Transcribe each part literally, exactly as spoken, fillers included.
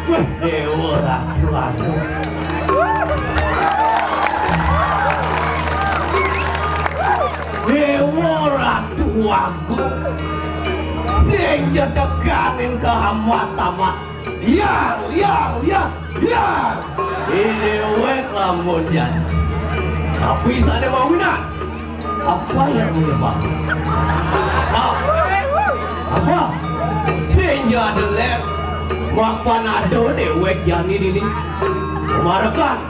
Wah, Déwa Ratu Agung. Déwa Ratu Agung. Sing jedeganin ke amat-amat. Yar, yar, yar, yar. Ini wek lamun jan. Tapi sane mawinan. Apa yang menyebab? Apa? Apa? Sing jadelep. Mapan ada dewek jani dini. Marekan.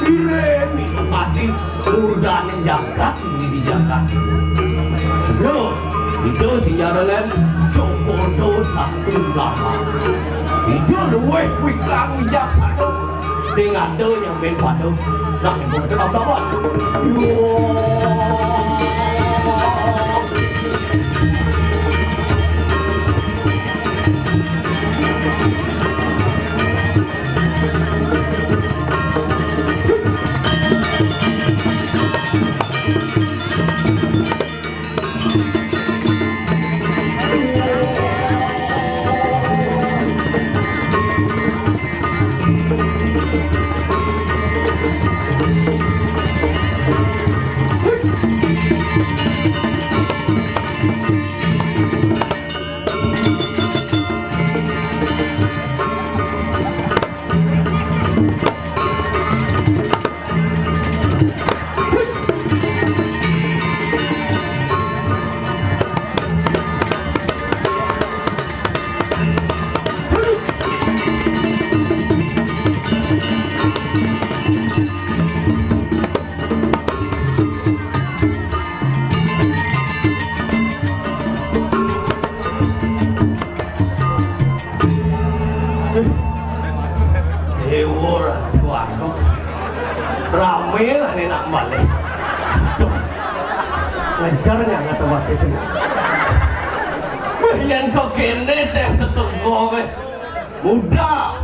Ire minum mati. Murdane jagat ini di jagat. Yo, itu sing jadelep. Jokodo satu nama. Itu luwih kuwi kang wijaksana. Sing ada nyamben pada. Nah, yang mau kenapa, Pak? Eh, ora, tuan. Rame lah nih nak balik. Duh. Ngejar nggak kata mati sih. Wih, yang kok kene deh setegong, eh. Muda,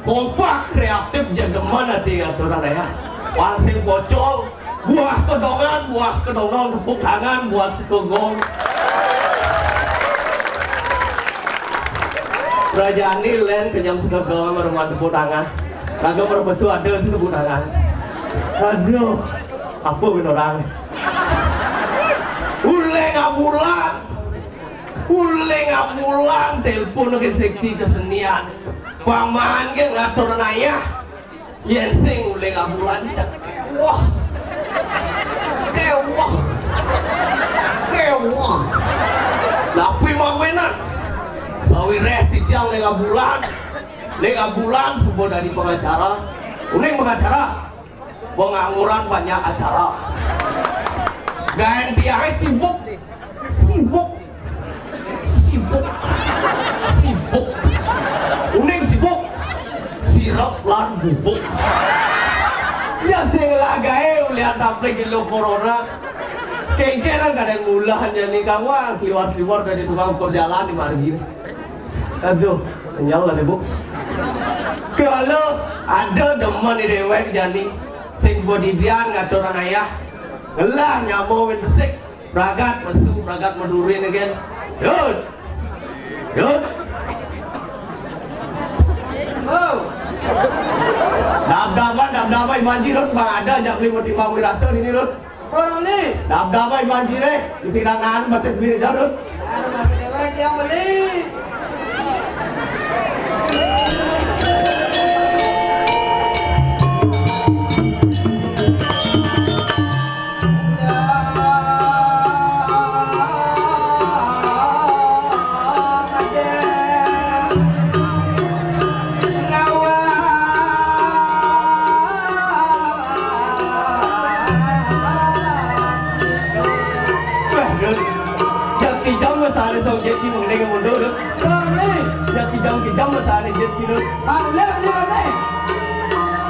kompak, kreatif, jademan ati aturan ya. Pansing pocol, buah kedongan, buah kedongan, tepuk tangan buat setegong. Kerajaan ini len kenyam setegong, meruan tepuk tangan. Kagak berpesu ada sih tepuk tangan. Aduh, apa orang? Uleng abulan. Uleng abulan telepon ke seksi kesenian. Paman ke ngatur naya. Yen sing uleng abulan ya kewah. Kewah. Kewah. Tapi mawinan. Sawireh titiang leng abulan. Leng abulan subuh dari pengacara. Uning pengacara. Pengangguran banyak acara. Gaen tiangnya sibuk. Sibuk. Sibuk. Sibuk. Uning sibuk. Sirep lan bubuk. Ya sing lagae ulian tampil gilo corona. Kengkeran kadang mulah hanya nih kamu ah, seliwar-seliwar dari tukang ukur jalan di margi. Aduh, nyel lah, Bu. Kalau ada demen di dewek jani, sing bodidian ngatur ayah, ngelah nyamuk main besik, pragat mesu, pragat medurin again. Yud! Yud! Oh. Dab-daban, dab-daban, Ibu Haji, Dut, bang ada, jak beli mau timbang wirasa ini, Dut. Apa, Ruli? Dab-dab ai banjir, eh. Isi dangan batis beli aja, Dut. Aduh, masih dewek yang beli. Wah, Dut. Jam kijam masane song jeci mengenai ke mundur, Dut. Kami. Jam kijam-kijam masane jeci, Dut. Anu le, beli mana?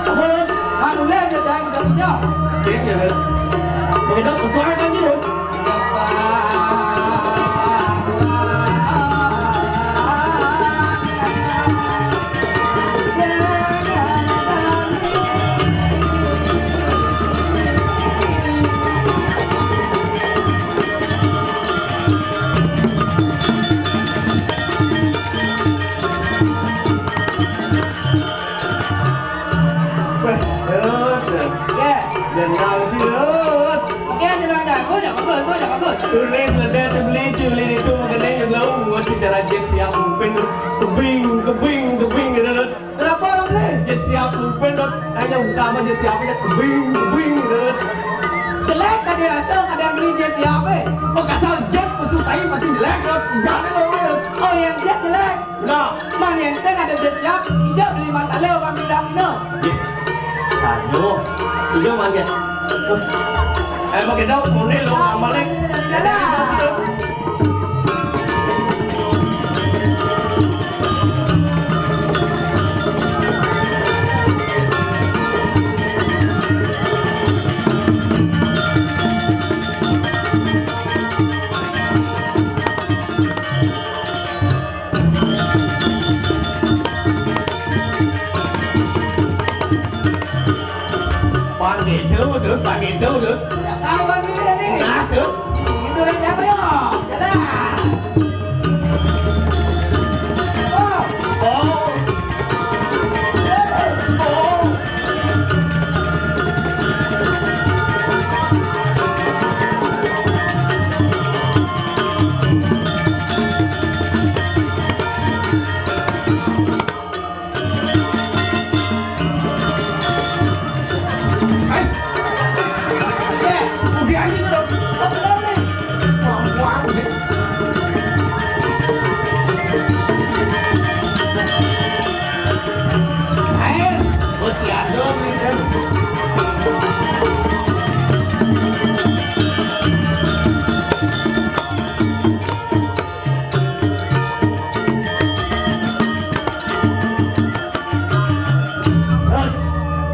Apa, Dut? Anu le, dia jangan kijam-kijam. Sip, ya, Dut. Mengenai pesuara kan, Dut. Weh, Dut. Ya. Jenang sih, Dut. Oke, jenang jago, ya bagus, itu ya bagus. Tulis, ada, beli, beli itu, mengenai yang tahu, buat bicara jet siap, mungkin, Dut. Kebing, kebing, kebing, gitu, Dut. Kenapa, Dut? Jet siap, mungkin, Dut. Hanya utama jet siap aja, kebing, kebing, gitu, Dut. Jelek, tadi rasa, ada yang beli jet siap, eh. Bekasal jet, pesukai, pasti jelek, Dut. Jangan lo, Dut. Oh, yang jet jelek. Nah, Mang Yen sing ada jet siap, ijo beli mantale orang pindah sini. Aduh, ijo mangke. Eh, pakai daun, muni lo, amalnya. Dadah. Panggil tu, tu, panggil tu, tu. Kawan ni ni. Nah, tu. Ini orang siapa ya? Jalan. Oh. Oh. Oh.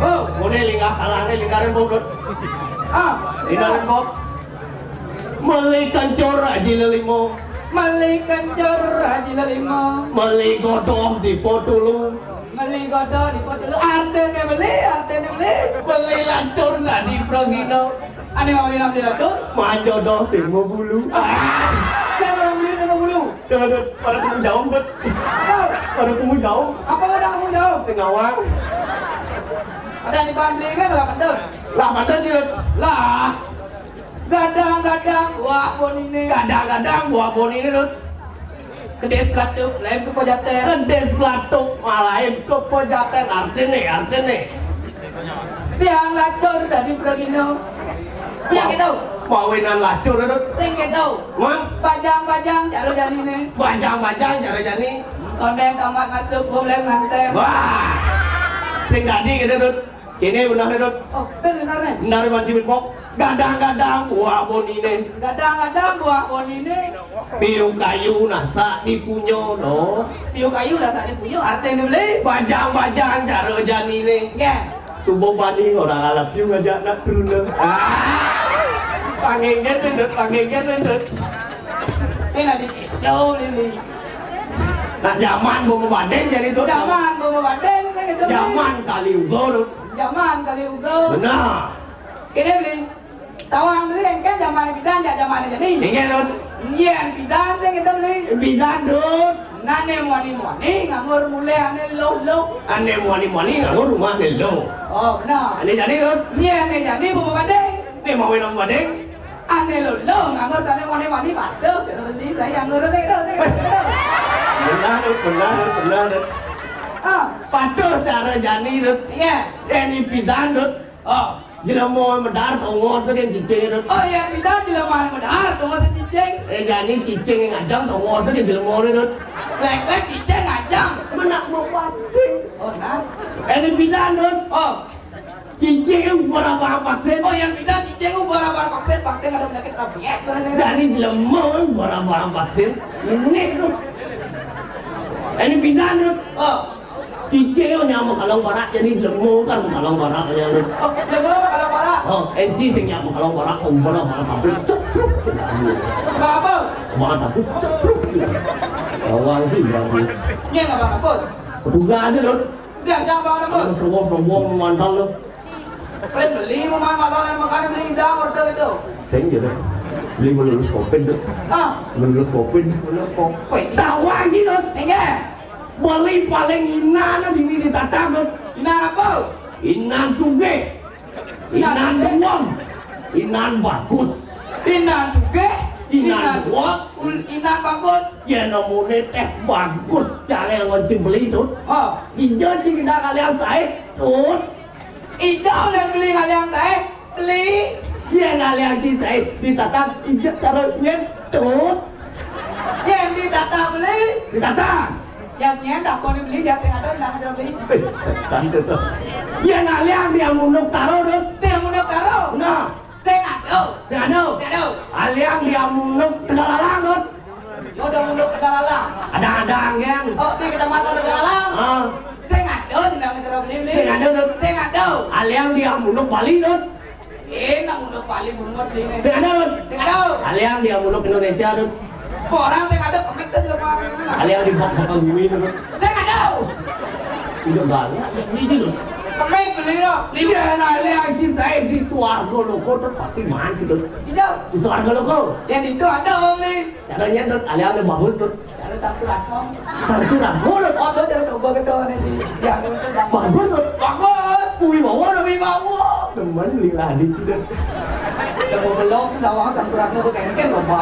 Oh, muni linggah kalane, lingkaran bobot. Ah, lingkaran bob. Meli kencur aji lelimo. Meli kencur aji lelimo. Meli godoh di potulu. Meli godoh di potulu. Artine beli, artine beli. Beli lancur nggak di progino. Ane mau minum di lancur? Manjodoh sing mau bulu. Ah, siapa orang beli sing mau bulu? Coba, Dut, pada kamu jauh, Dut. Apa? Pada kamu jauh. Apa udah kamu jauh? Sing ngawang. Ada di Bandung kan lah, betul. Lah, betul sih, Dut. Lah. Gadang-gadang buah bonine. Gadang-gadang buah bonine, Dut. Kedis platuk, lain kepojaten. Kedis platuk, malain kepojaten. Artine, artine. Piang lacur dadi pragina. Piang gitu. Mawinan lacur, Dut. Sing gitu. Mang? Bajang-bajang cara janine. Bajang-bajang cara jani. Konden tamat masuk, belum nganten. Wah. Sing dadi gitu, Dut. Kene benar, Dut. Oh, benar nih. Benar, Manji Minpok. Gadang-gadang buah bonine. Gadang-gadang buah bonine. Piu kayu nasak dipunyo, no. Piu kayu nasak dipunyo, artine beli. Bajang-bajang cara janine. Ya. Subuh bani orang alam piu ngajak nak turun. Ah. Pangenggen, Dut, pangenggen, Dut. Ini nanti jauh ini. Nah, jaman bumbu bading jani, Dut. Jaman bumbu bading, kan, Dut. Jaman Kali Yuga, Dut. Jaman Kali Yuga. Benar. Kéné, Bli. Tawang Bli, éngkén jamané pidan, jak jamané jani. Éngkén, Dut. Yén pidan, sing kéto, Bli. Pidan, Dut. Nah, ané muani-muani, nganggur mulih ané luh-luh. Ané muani-muani, nganggur rumah ané luh. Oh, benar. Ané jani, Dut. Yén ané jani, bumbu bading. Ané mawin bumbu bading. Ané luh-luh, nganggur sané muani-muani, patuh, terus si saya nganggur, téh, téh, téh, téh. Benar, Dut, benar, Dut, benar, Dut. Ah. Patuh cara jani, Dut. Iya. Yén pidan, Dut. Oh. Jelema medar tongos, Dut, yén cicing, Dut. Oh, yén pidan jelema medar tongos cicing. Eh, jani cicing ngajang tongos, Dut, yén jelema, Dut. Lék-lék cicing ngajang. Menak mawati. Oh, nah. Yén pidan, Dut. Oh. Cicing ubar abang vaksin. Oh, yén pidan cicing ubar abang vaksin, vaksin ada penyakit rabies, mana sih? Jani jelema ubar abang vaksin. Ini, Dut. Yén pidan, Dut. Oh. Cicing nyak makalong barak, jani jelema kan makalong barak, ya, Dut. Oh, jelema makalong barak. Oh, énci sing nyak makalong barak, ubar abang vaksin. Cepruk. Abang apa? Abang vaksin. Cepruk. Awang sih, ya. Ini nggak apa-apa. Petugas aja, Dut. Dia aja abang apa? Serwo-serwo mantan lu. Paling beli mau makan, makan, makan, beli udang, order itu. Sing gitu. Beli melulus covid tuh. Ah. Melulus covid. Melulus covid. Tahu aja lu. Enggak. Beli paling inan di mini tatangan. Inan apa? Inan sugih. Inan duweng. Inan bagus. Inan sugih. Inan duweng. Inan bagus. Ya namanya téh bagus. Cara yang ngonci beli tuh. Oh. Ijo sih kita kalian saya. Tuh. Ijo yang beli kalian saya. Beli. Yén alian ci saé ditatang, ijét karo yén tut. Yén ditatang beli. Ditatang. Yén nyén takon beli, yén sing ada ndang karo beli. Eh, setan tuh. Yén alian dia munduk taro, Dut. Dia munduk taro. Nah. Sing ada. Sing ada. Sing ada. Alian dia munduk Tegalalang, Dut. Yo, udah munduk Tegalalang. Ada-ada, Gén. Oh, di Kecamatan Tegalalang. Ah. Sing ada, sing ada karo beli-beli. Sing ada, Dut. Sing ada. Alian dia munduk Bali, Dut. Enak munduk Bali, bungut beli nih. Sing ada, Dut. Sing ada. Alian dia munduk Indonesia, Dut. Orang sing ada kemik saja, Pak. Alian di bak bakal bumi, Dut. Sing ada. Iya, banyak. Ini, Dut. Kemik beli, Dut. Iya, nah, alian ci saé di swarga loko, Dut, pasti manci, Dut. Iya. Di swarga loko. Yang itu ada, Om, nih. Caranya, Dut, alian udah bagus, Dut. Ada Sang Suratmo. Sang Suratmo, Dut. Oh, Dut, ada coba gitu, nih, di, di anu itu, Dut. Bagus, Dut. Bagus. Wibawa, Dut. Wibawa. Temen, lila di sini. Udah mau belok, sudah, wah, Sang Suratmo tuh kayak, kayak loba.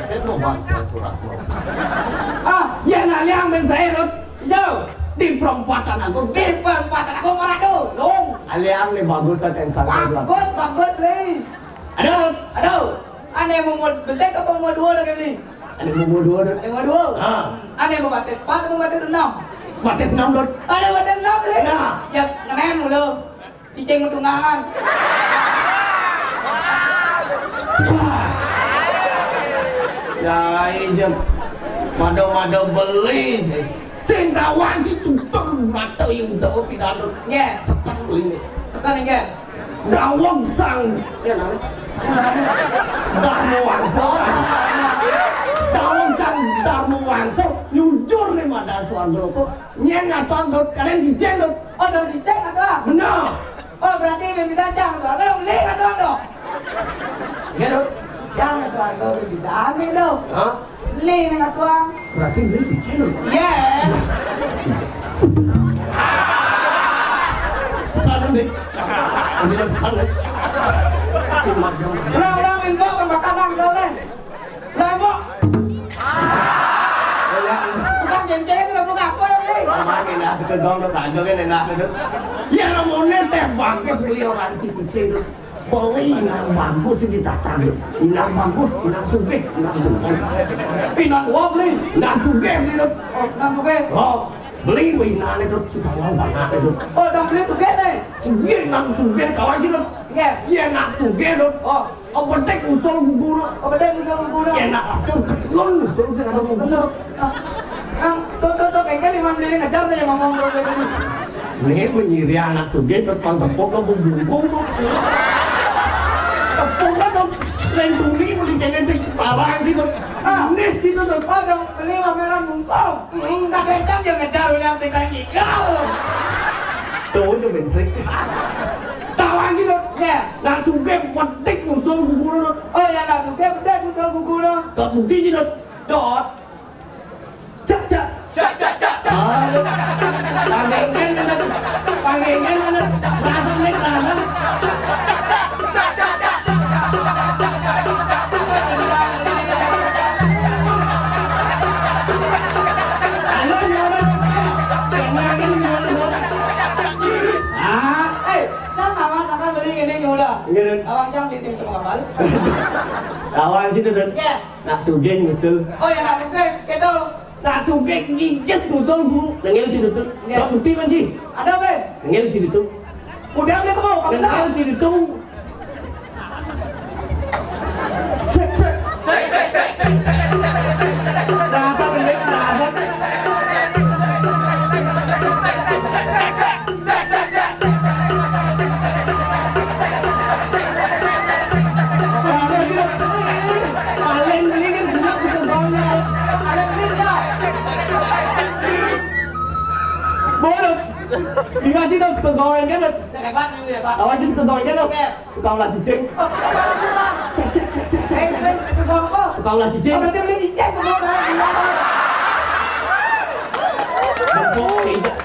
Kayak loba, Sang Suratmo. Ah, ya, nah, alian mén saé, Dut. Yo, di perempatan aku, di perempatan aku, mana tuh? Dong. Alian nih bagus kan, yang sana. Bagus, bagus, nih. Aduh. Aduh. Ané mau, mau besar apa mau dua lagi nih? Ané mau dua, Dut. Ané mau dua. Ah. Ané mau batis empat, mau batis enam. Batis enam, Dut. Ané batis enam, nih. Nah. Ya, ngenem dulu. Cicing metungangan. Ya, iya. Mado-mado beli. Sing kawan si tutung mata yang udah pidato. Nggih. Sekan ini. Sekan nggih. Daweg Sang, ya, namanya. Darma Wangsa. Daweg Sang Darma Wangsa nyujur nih madang swarga loko. Nyén ngaton, Dut, kalian cicing, Dut. Oh, Dut, cicing ngaton. Bener. Oh, berarti mimpi dacang tuh. Kalau beli ngaton dong. Ya, Dut. Jangan suatu di dalam itu. Hah? Beli ngaton. Berarti beli cicing, Dut. Iya. Sekarang deh. Udah sekarang. Ulang, ulang, info pembakaran, ulang, ulang. Lah, Mbok. Tukang jenceng itu buka apa ya, Bli? Sama enak ke dong, lo kagak kan enak itu. Ya, namanya téh bagus beli orang cicing itu. Beli inang bagus sih ditatang. Inang bagus, inang sugih, inang sugih. Inang gua beli. Inang sugih beli lo. Oh, inang sugih. Oh, beli beli inang itu, cita mau banget itu. Oh, udah beli sugih nih. Sugih, inang sugih, kawan gitu. Iya. Iya, inang sugih lo. Oh. Obedek usul gugur. Obedek usul gugur. Ya, nak, langsung ketelun usul sing ada gugur. Nah, tuh, tuh, tuh, kayaknya lima menit ngejar deh ngomong, ngomong kayak gini. Nih, menyiri anak sugih, terus pang tepuk lo bungkung tuh. Tepuk kan tuh. Sing tuni muni kene sing parang gitu. Ah. Nih gitu tuh. Aduh, beli pameran mumpung. Hmm, tak kencang dia ngejar ulian sing kayak gitu. Tuh, udah bensik. Tahu aja tuh. Ya. Nak sugih petik musuh gugur tuh. Oh ya, nak sugih petik musuh gugur tuh. Tak bukti gitu. Dot. Cak, cak. Cak, cak, cak, cak. Aduh. Pangengen, aduh. Pangengen, aduh. Rasa nih, rasa. Halo, nyolot. Kenalin, nyolot. Ah. Eh, cang sama, sama beli ini, nyolot. Iya, Dun. Awang cang di sini sama kapal. Awang sini, Dun. Iya. Nak sugih ngusul. Oh ya, nak sugih. Gitu. Nak sugih ngingkis ngusul, Bu. Nengil sini tuh. Iya. Kok bukti, Manji? Ada, Be? Nengil sini tuh. Udah, dia tuh, kamu tahu? Nengil sini tuh. Sek, sek. Sek, sek, sek, sek, sek, sek, sek, sek. Sabar, Be, sabar. Paling beli kan gelap gitu, Bang. Paling beli, ya. Bodoh. Dikasih dong sekegawen kan? Hebat ini, hebat. Awas sih sekegawen kan? Oke. Tukang ulah cicing. Oh, tukang ulah. Sek, sek, sek, sek, sek, sek. Eh, eh, tukang apa? Tukang ulah cicing. Oh, berarti beli cicing, tukang ulah. Bengkok, tidak.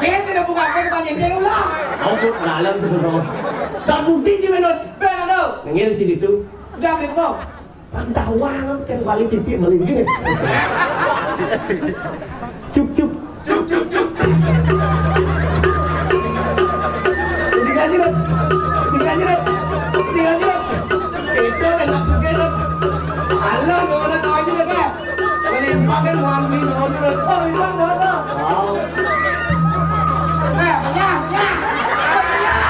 Ini tidak buka apa, tukang cicing ulah. Oh, tuh, dalam tuh, tuh. Tak bukti sih, menurut. Ben, aduh. Nengil sih itu. Udah, beli kok. Pantauan kan balik cicing, balik gini. Cup, cup. Dikasih, Dok. Dikasih, Dok. Dikasih, Dok. Itu enak juga, Dok. Halo, mau ada tahu aja, Dok, ya? Melimpah kan, mau ambil, mau ambil, Dok. Oh, melimpah, mau ada. Wow. Nah, kenyang, kenyang. Kenyang.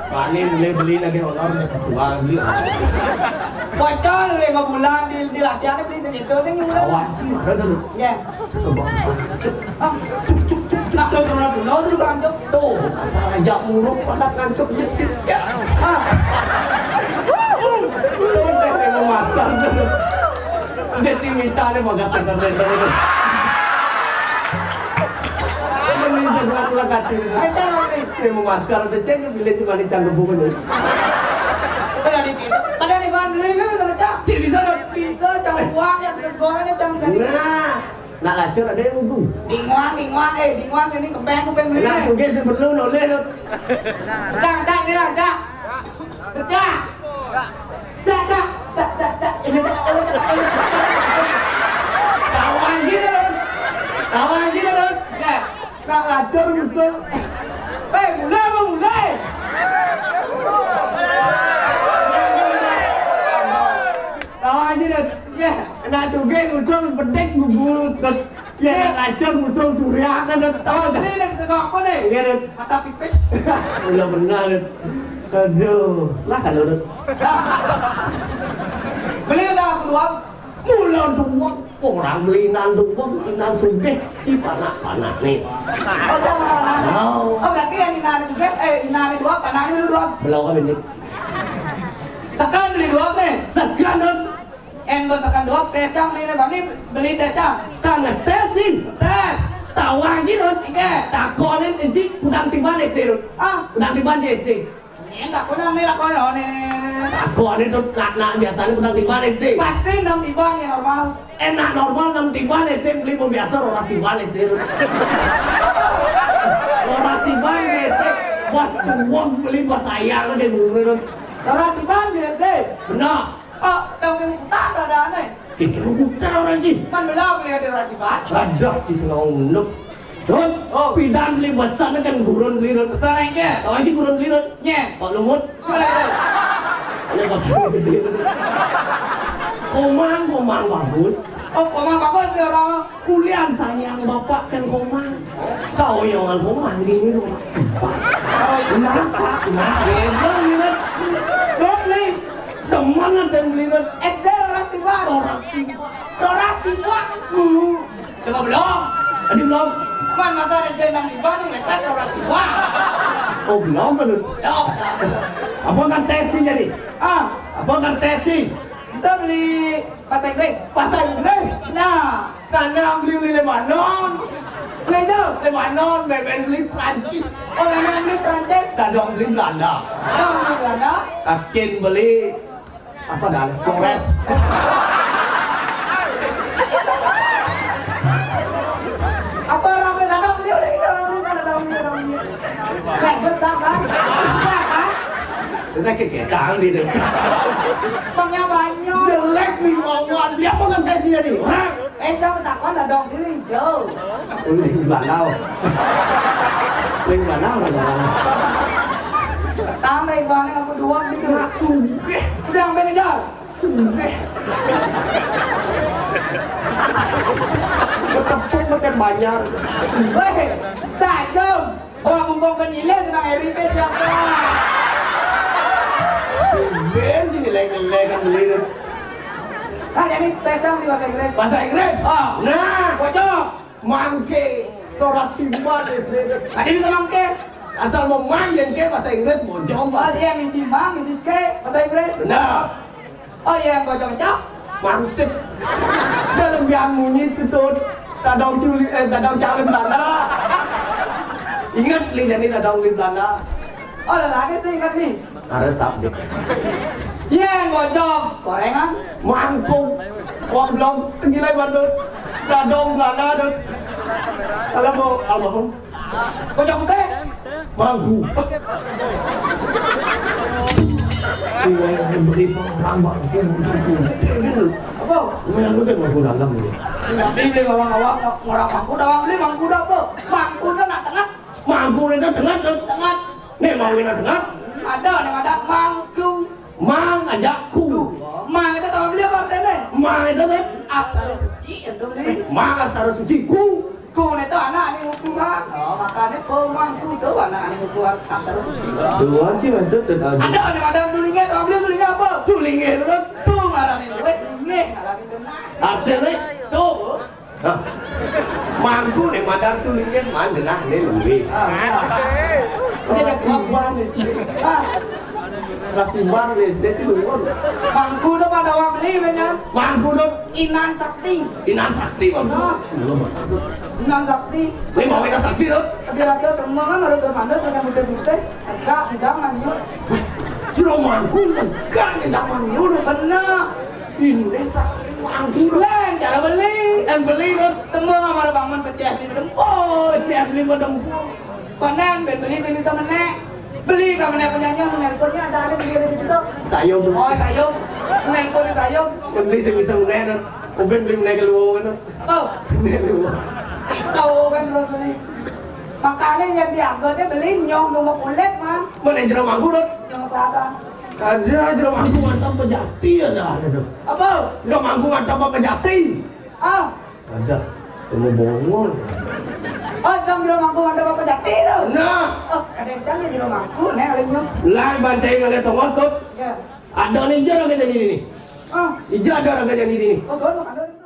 Wani mulai beli lagi honor, ketua lagi. Bocor, lima bulan di, di latihan, beli segitu, saya nyuruh. Awak sih, ada dulu. Ya. Coba. Ah. Cuk, cuk, cuk, cuk. Nah, kalau pernah dulu, tuh, Bang, cuk. Tuh, asal aja muruk pada ngancuk, ya, sis, ya. Ah. Tuh, teh, memang master, tuh. Jadi minta nih, mau gak center-center itu. Ini jagoan lekat ini. Ini mau masker, ada cek, pilih cuma di canggung buku nih. Udah di, pada di bahan beli lu, sama Cak. Cik, bisa dong. Bisa, Cak, uang ya, sekegoan ya, Cak, tadi. Nah, nak lacur ada yang untung. Di nguang, di nguang, eh, di nguang ini kepeng, kepeng beli. Nah, nih. Mungkin sih perlu, noleh, dong. Cak, Cak, ini lah, Cak. Pecah. Cak, Cak, Cak, Cak, Cak. Ini, Cak, ini, Cak, ini, Cak. Kawan gitu. Kawan gitu, Dut. Ya. Nak lacur musuh. Hei, mulai apa mulai? Kawan gitu, Dut. Ya. Nak sugih musuh, pedek, gugur, Dut. Ya, nak lacur musuh, Surya, kan, Dut. Tahu, Dut? Ini dah setengah apa nih? Iya, Dut. Mata pipis. Udah benar, Dut. Aduh, lah kalau udah. Beli udah aku doang. Mula doang, orang belinan doang, inan sugih, si panak-panak nih. Oh, jangan. Oh. Oh, berarti yang inan sugih, eh, inan doang, panaknya dulu doang. Belum kan ini? Sekan beli doang nih. Sekan, Dut. En bos sekan doang, tes cang beli nih, Bang, nih beli tes cang. Kan ngetes, Cing. Tes. Tahu aja, Dut. Iya. Takonin, Cing, udang tiban S D, Dut. Ah. Udang tiban di S D. Ini tak pernah nih lakon, oh, nih, nih, nih, nih. Aku ada tuh nak, nak biasanya udah tiba S D. Pasti enam tiba nih normal. Enak normal enam tiba S D, beli mau biasa roras tiba S D tuh. Roras tiba S D, bos tuang beli bos sayang aja dulu tuh. Roras tiba di S D. Benar. Oh, yang sing putar ada aneh. Kira putar orang, Cing. Man belum lihat di roras tiba. Ada, Cing, sengaunuk. Dut, oh, pidan beli besan kan gurun beli, Dut. Besan aja. Tahu aja gurun beli, Dut. Nye. Pak Lumut. Boleh, Dut. Ada besan gede, Dut. Komang, komang bagus. Oh, komang bagus nih orang. Kulian sayang bapak kan komang. Kau yang komang di ini rumah. Kenapa? Nah, beda nih, Dut. Dut, nih. Teman ada yang beli, Dut. S D roras tiba. Roras tiba. Roras tiba. Uh. Coba belum? Tadi belum. Cuman masa S D enam di Bandung, lekat roras tiba. Oh, belum, belum. Yo. Apa ngerti jadi? Ah, apa ngerti? Bisa beli bahasa Inggris? Bahasa Inggris? Nah. Karena beli Lebanon. Beli jauh? Lebanon, beben beli Prancis. Oh, beben beli Prancis? Dadong beli Belanda. Dadong beli Belanda? Kakin beli apa dah? Kongres. Apa orang beli Dadong? Dia udah, kita orang beli sana, Dadong, Dadong. Nah, besar kan? Besar kan? Kita keketang di depan. Bangnya banyak. Jelek nih, Wawan. Dia mau ngetes dia nih. Hah? Eh, jangan takon, Dadong, dia hijau. Uling balau. Uling balau, uling balau. Tambah ibaratnya aku dua gitu. Langsung. Udah, sampai aja. Sumpah. Ketepuk makan banyak. Weh, tajam. Wah, mumpung penilai senang Eri teh siapa? Ben sini lek-lek kan beli. Nah, jadi tes dong di bahasa Inggris. Bahasa Inggris? Oh. Nah, bocor. Mangke, toras timbal S D. Tadi bisa mangke. Asal mau main ke bahasa Inggris mau coba. Oh iya, misi mang, misi ke bahasa Inggris. Benar. Oh iya, yang bocor cok. Mangsip. Dalam biang munyi itu tuh. Dadong culi, eh, dadong calon Belanda. Ingat li, jadi dadong di Belanda. Oh, ada lagi sih ingat nih. Ada sabit. Iya, yang bocor. Gorengan. Mangkuk. Kok belum? Gila bandut. Dadong Belanda tuh. Kalau mau almarhum. Bocor putih. Mangku. Iya, yang beli orang mangku. Apa? Yang lu kan mangku dalam ya. Tapi beli ngawang-ngawang, orang mangku dalam beli mangku apa? Mangku dah nak tengah. Mangku dah tengah, tengah. Nih, mau ini tengah. Ada, nih ada mangku. Mang aja ku. Mang itu dalam beli apa artinya? Mang itu kan? Aksara suci itu beli. Mang aksara suci ku. Ku itu anak ini hukuman. Oh, makanya pemangku itu anak ini hukuman. Aksara suci. Dua sih maksud dan ada. Ada, ada, ada sulingnya. Tahu beli sulingnya apa? Sulingnya itu kan? Su ngaran ini duit, lingih ngaran ini genah. Artinya? Tuh. Hah? Mangku nih, madar sulingnya, man genah nih, lebih. Ah, ah. Jadi kuat. Timbang nih, sih. Ah. Kelas timbang nih, S D sih, lu. Mangku tuh pada wang beli, bener. Mangku tuh. Inan sakti. Inan sakti, Bang. Ah. Belum, Bang. Inan sakti. Ini mau kita sakti, tuh. Tapi rasa semua kan harus berpandas dengan putih-putih. Enggak, enggak, mangku. Cuma mangku, enggak, enggak, mangku. Bener. Ini sakti, mangku. Lain cara beli. Yang beli, tuh. Semua kamar bangun pecah di dempul. Pecah di dempul. Konan, ben beli sing bisa menek. Beli ka menek penyanyi, nelponnya ada, ada di, di situ. Sayom. Oh, sayom. Nelpon di sayom. Ben beli sing bisa menek, no. Uben beli menek keluar, no. Oh. Menek keluar. Tahu kan, bro, beli. Makanya yang dianggotnya beli nyong nomor kulit, Mang. Mana jero mangku, Dot? Nyong apa? Ada jero mangku mantap pejati, ada, ada, Dot. Apa? Jero mangku mantap pejati. Ah. Ada. Temu bongol. Oh, jam jero mangku ada apa pejati tu? Nah. Oh, ada yang cari jero mangku, nek, ada nyong. Lah, bancai ngalih tongos, Dot. Ya. Ada nih, ija raga jadi ini nih. Ah. Ija ada raga jadi ini nih. Oh, sono ada.